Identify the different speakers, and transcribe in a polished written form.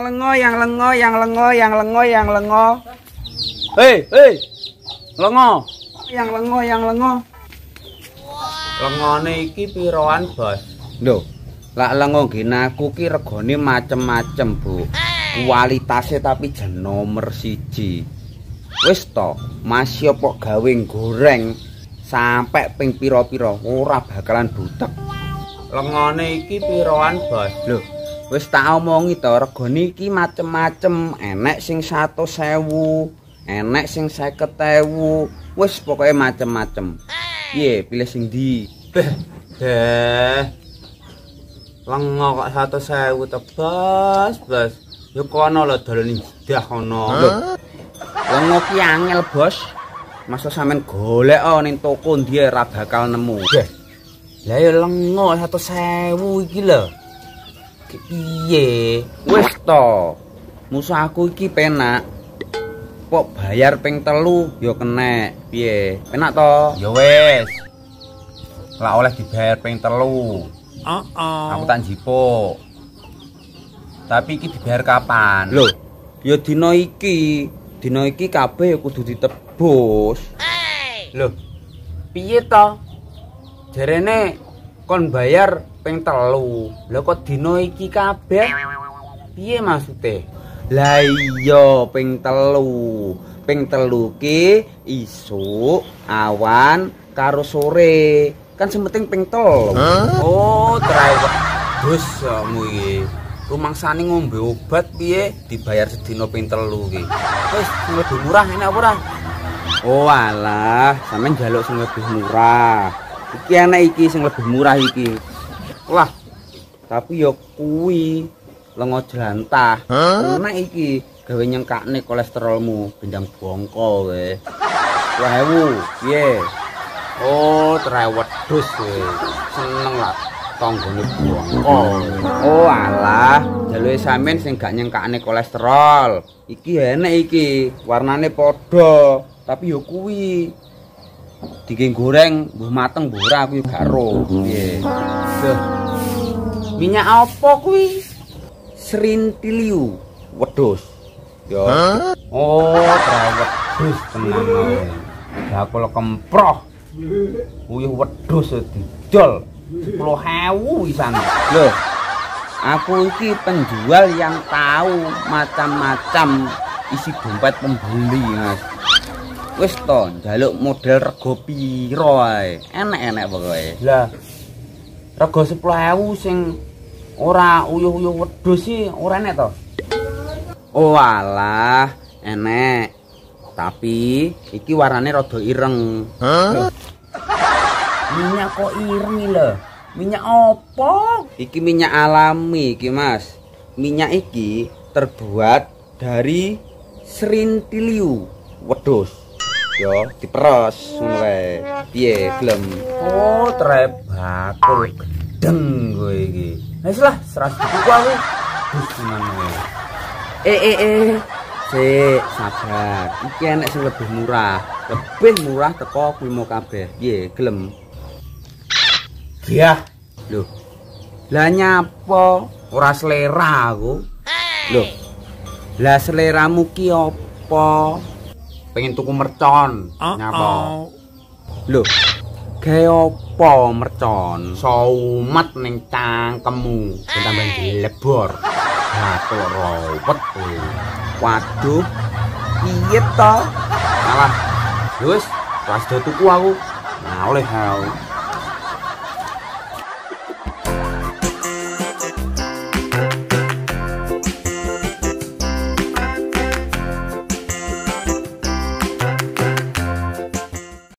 Speaker 1: Lengo, yang lengo, yang lengo, yang lengo, yang lengo. Hei, hei. Lengo. Yang lengo, yang lengo. Lengone iki piroan, Bos? Lho, lak lengo ngene aku ki regane macem-macem, Bu. Kualitasnya tapi jan nomor 1. Wis to, masih apa gawe goreng sampai ping pira-pira ora bakalan butek. Lengone iki piroan, Bos? Lho, wis tak omongi to, regane iki macem-macem, enek sing 100.000, enek sing 50.000, wis pokoke macem-macem. Piye, pilih sing ndi? Beh, beh. Lengo kok 100.000 to, Bos, Bos. Ya kono lho dolane jedah kono. Lho. Lengo ki angel, Bos. Masa sampean golek ning toko ndi ora bakal nemu. Beh. Lah ya lengo 100.000 iki lho. Ki piye? Wis to. Musuh aku iki penak. Kok bayar ping 3 ya kenek. Piye? Penak to? Ya wis. Lah oleh dibayar ping 3. Heeh. Aku tak njipuk. Tapi iki dibayar kapan? Lho, ya dina iki. Dina iki kabeh ya kudu ditebus. Lho, piye to? Jarene kon bayar ping 3. Lho kok dina iki kabeh? Piye maksude? Lah iya ping 3. Ping 3 ki isuk, awan karo sore. Kan sing penting ping 3. Oh, trewek dosamu iki. Rumangsane ngombe obat piye dibayar sedina ping 3 iki. Wis sing lebih murah enak apa ora? Oh alah, sampean njaluk sing lebih murah. Iki enek iki sing lebih murah iki. Wah, tapi ya kuwi lengo jlantah. Enak iki gawe nyengkakne kolesterolmu bendang bongko kowe. 10.000, piye? Oh, trewedus kowe. Seneng lah tanggane bongko. Oh alah, jaluke sampean sing gak nyengkakne kolesterol. Iki enek iki, warnane padha, tapi ya kuwi dingge goreng mbuh mateng mbuh ora aku gak ero. Piye? Duh. Minyak apa kuwi? Srintiliu wedhus. Ya. Oh, trewedus tenan kowe. Bakul kemproh. Uyuh wedhus didol 10.000 pisan. Lho, aku iki penjual yang tahu macam-macam isi dompet pembeli, Mas. Wis to, njaluk model rego piro ae. Enek-enek pokoke. Lah, rego 10.000 sing ora uyuh-uyuh wedhus sih ora enek to? Oh alah, enek. Tapi iki warnane rada ireng. Huh? Minyak kok ireng lho? Minyak apa? Iki minyak alami iki, Mas. Minyak iki terbuat dari srintiliu wedhus. Yo, diperes ngono kae. Piye, gelem? Oh, trebakul gedeng kowe iki. Wis lah, seras tuku aku. Dus tenan kowe. Sik, sabar. Iki enek sing lebih murah. Lebih murah teko kuwi mau kabeh. Piye, gelem? Yah, lho. Lah nyapa? Ora selera aku. Lho. Lah seleramu ki apa? Pengen tuku mercon. Nyapa? Lho. Gawe apa mercon? Soumet ning cangkemmu, ben tambah dilebor. Gatel rawet kowe. Waduh. Piye to? Alah. Wis, wis do tuku aku. Malih aku.